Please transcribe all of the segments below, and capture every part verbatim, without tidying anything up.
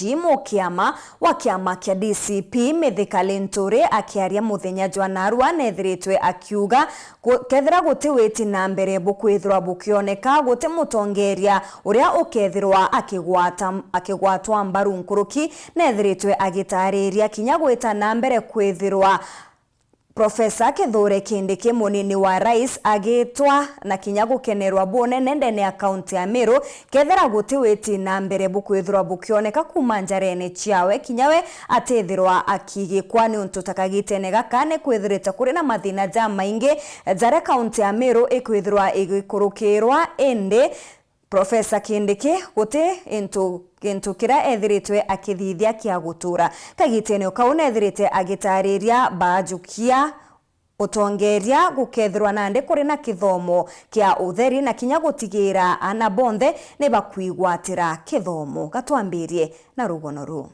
Mukiama wa kiama kia D C P Mithika Linturi akiaria muthenya jwa narua nethiritwe akiuga ku-, kethira guti witi na mbere bukwithirwa bukioneka, guti mutongeria uria ukethirwa akigwata, akigwatwa mbaru nkuruki nethiritwe agitariria kinya gwita na mbere kwithirwa Profesa Kithure Kindiki, munini wa rais, agitwa na kinya gukenerwa bunene ndene ya kaunti ya Meru, kethira guti witi na mbere bukwithirwa bukioneka kuuma njarene ciawe, kinya we atithirwa akigikwa, niuntu ta kagitene gaka ni kwithirite kuri na mathina jamaingi jaria kaunti ya Meru ikwithirwa igikurukirwa, indi Profesa Kindiki guti into, gintu kiria ethiritwe akithithia kia gutura. Kagitene o kau nethirite agitariria baajukia utongeria gukethirwa nandi kuri na kithomo kia utheri na kinya gutigira aana bonthe ni bakwigwatira kithomo. Gatwambirie na rugono ruu.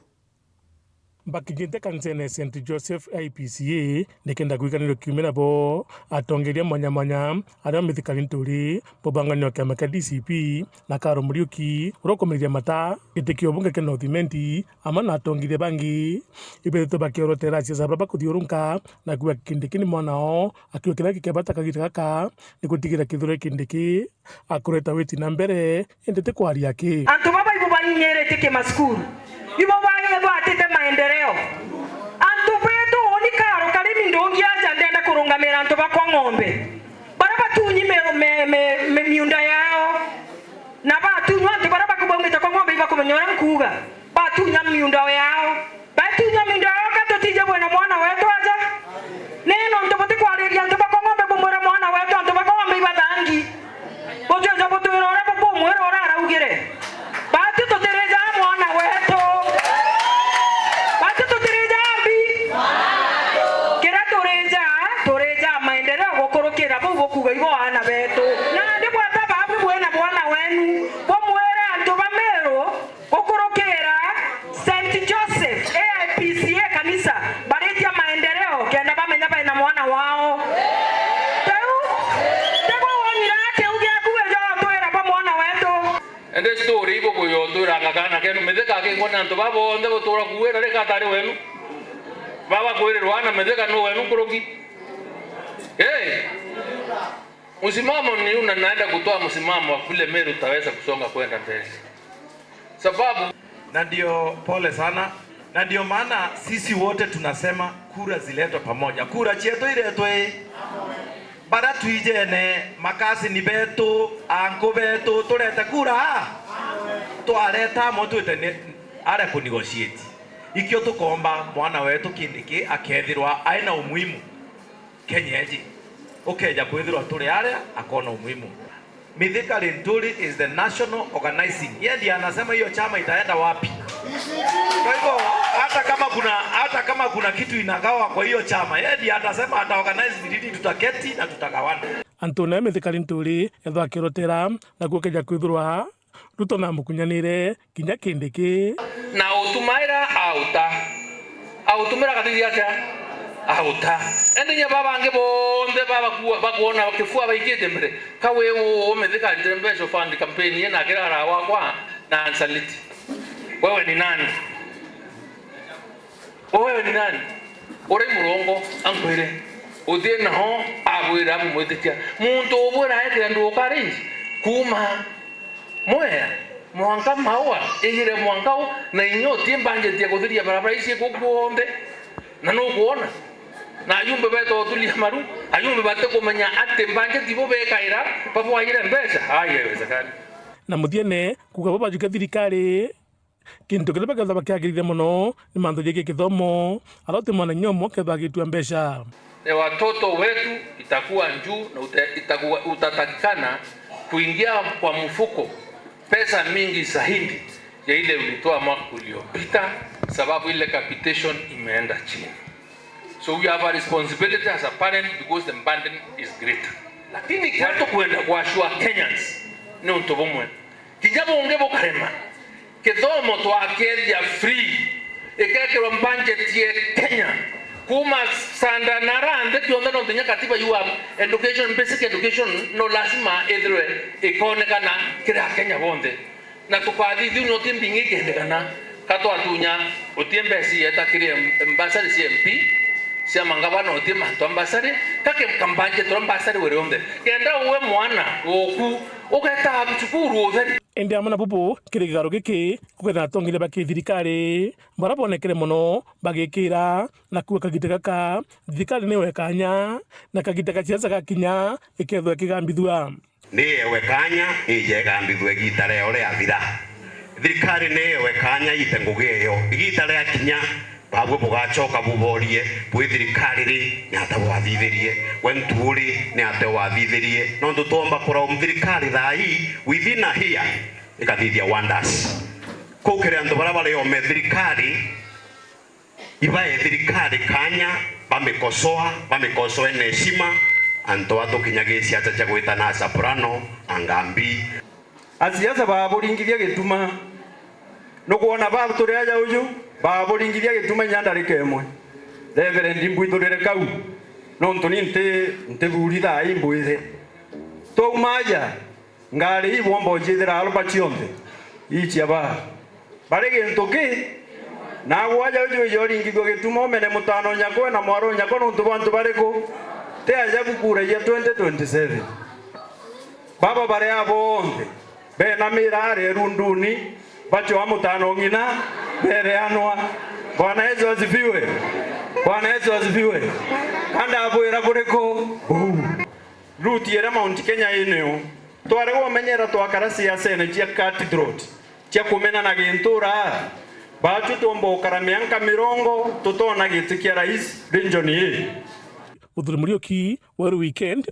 Mbakinyite kanisene ya Saint Joseph I P C A nikenda kwikanirwa kiumia nabo atongeria mwanya mwanya aria Mithika Linturi, mubangania wa kiama kia D C P, na Karo Muriuki, uria ukumeria mata giti kia ubunge kia North Imenti, amwe na atongeria bangi. Ibethitwe bakiorotera siasa baria bakuthiurunka na kuuga Kindiki ni mwana oo, akiuga kiria gikebata kagita gaka ni gutigira Kithure Kindiki akureta witi na mbere, indi ti kwaria aki. Antu baba ibo bainyiritie kimasukuru, ibo baigwatite maendeleo. Antu betu, uni Karo Karimi ndungi aja ndenda kurungamira antu bakwa ng'ombe, baria batunyi mi-, mi-, mi-, mi-, miunda yao, na batunywa antu baria baku-, baumite kwa ng'ombe ibakumenya uria nkuuga, batunya miunda yao. Batunya miunda yao, ka tutije bwina mwana wetu aja? Ni nontu butikwariria antu bakwa ng'ombe bumwire mwana wetu, antu bakwa ng'ombe ibathangi. Bujueja butwira uria bukumwira uria araugire. Batu tutirija mwana wetu. Batu tutirija mbi. Kiria turija, turija maendeleo gukurukira bau bukuuga ibo aana betu. Nandi bwata babu bwina mwana wenu, bumwire antu ba Meru, gukurukira Saint Joseph A I P C A kanisa, baritia maendeleo kenda bamenya baina mwana wao. Teu, tiguo wonire kiu giaku wija utwira ba mwana wetu. Ende story ibo kuyotwiranga kana kenu Mithika akingwa ni antu baba bonthe gutura kuwira rika atari wenu. Baba kwirirwa na Mithika no wenu nkuruki. Hey! Msimamo ni una, naenda kutoa msimamo wa vile Meru tutaweza kusonga kwenda mbele. Sababu. Na ndio, pole sana. Na ndio maana sisi wote tunasema kura ziletwe pamoja. Kura cietu iretwe. Bara tuijene, makasini betu, anku betu, turete kura. Twareta amwe twite ni aria ku negotiate. Ikio tukomba mwana wetu Kindiki akethirwa aina umuhimu. Kenya iji, ukeja kwithirwa turi aria, akona umuhimu. Mithika Linturi is the national organizing. Yeye ndiye anasema hiyo chama itaenda wapi. Kwa hivyo, hata kama kuna, hata kama kuna kitu inagawa kwa hiyo chama, yeye ndiye atasema ata organize ni lini tutaketi na tutagawana. Antu nawe Mithika Linturi ethwa akirotera na kukeja kwithirwa Ruto namukunyanire kinya Kindiki. Na utumaira auta. Autumira kathithia atia? Auta. Ende inya baba bangi bonthe baba ku-, bakuona kifua baikite mbere. Ka wi u-, umithika ndire mbeca fund campaign ye na kirara wakwa na ansaliti. Wewe ni nani? Wewe ni nani? Uri murongo ankwire. Uthie naho abwira amumwitikia. Muntu ubwira ekira nduka range kuma Mwea, mwanka Maua, igire mwanka u, na inya uti mbanjeti ya kuthiria barabara ici ku kuonthe, na nukwona? Na ayumbe beeta utulia maru, ayumbe batikumenya ati mbanjeti ibo bekaira babwaire mbeca? Ai, haiwezekani. Na muthiene, kuuga bo bajukia thirikari, kintu kiria bakethwa bakiagirithia mono ni mantu jegie kithomo, aria uti mwana inya umwe ukethwa agitua mbeca. Ya watoto wetu itakuwa juu na uta-, itakuwa, utatakikana kuingia kwa mfuko pesa mingi zaidi ya ile ulitoa mwaka uliopita, sababu ile capitation imeenda chini. So we have a responsibility as a parent because the burden is greater. Lakini kiria tukwenda ku assure Kenyans ni untu bumwe. Kinya bungi bukarema. Kithomo twakethia free, ikekirwa budget ya Kenya. Kuma sanda na ra nthi kionthe, nontu kinya katiba you have education, basic education, no lazima ithirwe ikonekana kiri Akenya bonthe. Na tukathithia unya uti mbingi ikendekana. Ka twatunya, utie mbeca ieta kiri em-, mbasari cia M P, cia mangavana, utie mantu a mbasari, ka ke-, kambanjeti tura mbasari wiri onthe. Kenda uwe mwana uku, ugeta cukuru utheri. Indi amwe na bubu, kiri kigaro giki, kukethira atongeria ba kithirikari, bara bonekere mono, bagikira, na kuuga kagita gaka, thirikari niwe kanya, na kagita ga siasa gakinya, ikethwa ikigambithua. Ni ewe kanya, ije igambithue igiita riayo riathira. Thirikari ni ewe kanya, iite ngugi eyo. Igiita riakinya, babwe bugacoka buborie, bwi thirikari ri, ni ate wathithirie? We ntu uri, ni ate wathithirie? Nontu twomba kuraum thirikari thaa ii, within a year, ikathithia wonders. Kuu kiri antu baria bari ome thirikari, ibae thirikari kanya, bamikosoa, bamikosoe na heshima, antu a tukinyagia siasa cia gwitana a soprano, a ngambi. Asiasa baburingithia gituma. Nukwona ba turi aja uju, baburingithia gituma inya ndarika imwe. Reverend, mbwithurire kau, nontu ni nti, ntithuri thaa ii mbwire. Twauma aja, ngari ii bwomba ujithira alba cionthe, ii cia ba. Bari gintu ki? Naagwe aja uju wije uringithua gituma umene mutano nyakwe na mwaro nyakwe nontu bwa antu bariku? Ti aja bukuragia twenty twenty-seven. Baba bari a bonthe, benamira ari irunduni, bacwaa mutano ng'ina, bereanwa. Bwana Yesu asifiwe. Bwana Yesu asifiwe. Ka ndabwira buriku? Buu. Route iria Mount Kenya iniyo, twari gumenyera twakara ciacene cia Kati Road, cia kumena na gintura, baatu twomba gukara mianka mirongo, tutona giti kia rais region ii. Muthuri Muriuki, Weru Weekend.